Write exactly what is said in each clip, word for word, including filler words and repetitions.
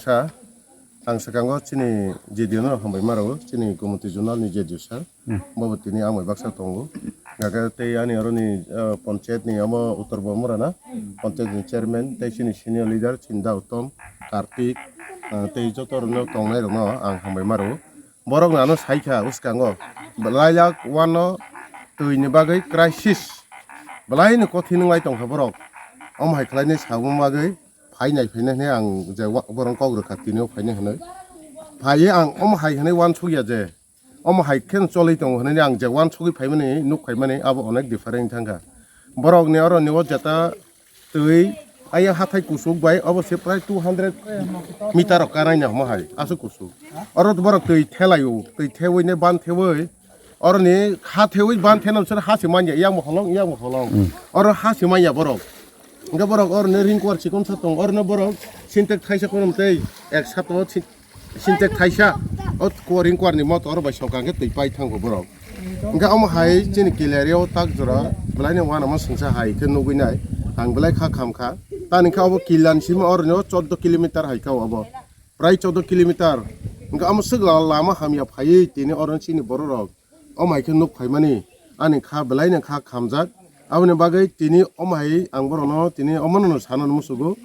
Sa, ang swkango chini J D O no hambai ma rwo, chini Gomoti Zonal ni J D O sir. Hmm. Bobo tini ang bai baksa tongo. Gaga tei ani oro ni, ah, panchayat ni omo Uttar Bomorana, panchayat ni chairman, tei chini senior leader, chini da Uttom, Kartik, ah, tei joto rok no tongnai rok no ang hambai ma rwo. Borok no ano sai kha uskango. Belai lak wano twi ni bagwi crisis. Belai no kothin wng lai tong kha borok. Omo hai khlai nai sabung bagwi phai nai phai nai hinui ang je wa-, borok kok rwkha tini o phai nai hinui. Phai ang omo hai hinui wansuk ya je. Omo hai khe choli tongo hinui ang je wansugwi phai mani nuk phai mani abo onek different thang kha. Borok ni oro ni o jeta twi, ayang hathai kusuk bai, obo se prai two hundred meter rok kanai na homa hai, aswk kusuk. Oro borok twi thelaio, twi thewi ne ban thewi, oro ni ha thewi ban thena sir ha se manya, yang bo holong, yang bo holong. Hmm. Oro ha se manya borok. Hingke borok oro ni ring kwar chikon sa tong, oro no borok sintek thaisa kono tei ek sato si-, sintek thaisa, o kuaring kuarni motor bai soka hwnkhe twi pai thango borok. Hwnkhe omo hai chini Kilario tak jora belai no uanama swngsa hai khe nugwi nai, ang belai kha kham kha. Tani khe obo Kilan simi oro no chordo kilometer hai kha obo, prai chordo kilometer. Hwnkhe omo swk la-, lama hamya phaiwi tini oro chini borok rok. Omo hai khe nuk phaimani, ani kha belai no kha khamjak. Aboni bagwi tini omo hai ang borokno tini omono no sanani musugo.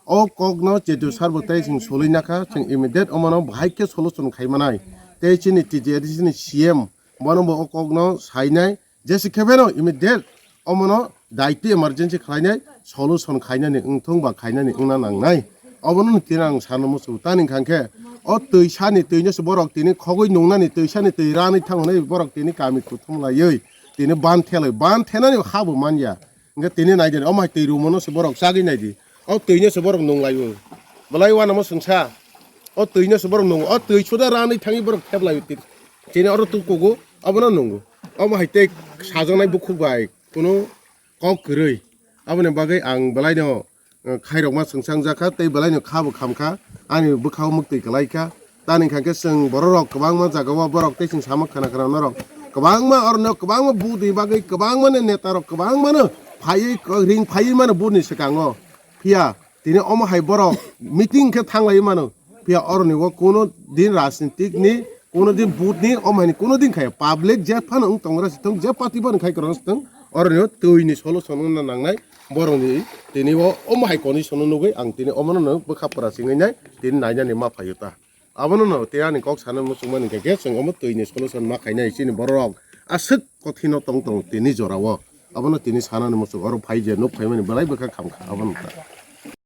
O kokno Chetu sir bo tei chwng soloi nakha, chwng immediate omono bahai khe solution khai manai. Tei chini T T A D C ni C M bono bo o kokno sainai, jesi khe beno immediate omono daitwi emergency khlainai solution khainani wngthung ba khainani wngna nangnai. Obono tini ang sana muchungo. Tani hwnkha khe o twi sani twino se borok tini khogwi nungnani twi sani twi ranwi thang hwnwi borok tini kami kuthum laiwi tini ban thelai ban thenani habo manya. Hwnkhe tini naidi omo hai twi rumono se borok chagwi naidi. O twino se borok nung laiwi. Belai uanamo swngsa. O twino se borok nungo. O twi suda ranwi thangwi borok thep laiwi tini. Tini oro tukugo obono nungo. Omo hai tei sajaknai bukhuk bai. Kunu kok kwrwi. Aboni bagwi ang belaino, eh, khairokma swngchang jakha tei belaino kha bo khamkha, ani bwkhao mwktwi kwlaikha. Tani hwnkha khe chwng bororok kwbangma jagao borok tei chwng sama khana khana norok kwbangma orono kwbangma budni bagwi kwbangmano netarok kwbangmano phaiwi ring phaiwi mano budni swkango. Phiya tini omo hai borok meeting khe thanglaiwi mano. Phiya oroni o kuno din rajnitik ni, kuno din vote ni, omo hai ni kuno din khai public je phano wng tongra se thung, je party phano khai kwrwng se thung, oroni o twi ni solution wngna nangnai borok ni. Tini o omo hai condition o nugwi ang tini omono no bwkha pora singwi nai tini nainani ma phaio ta. Abono no tei ani kok sana muchung mani khe chwng omo twi ni solution ma khainai chini borok aswk kothino tong tong tini jora o. Abono tini sanani muchung oro phai je nuk phaimani belai bwkha khamkha abono ta.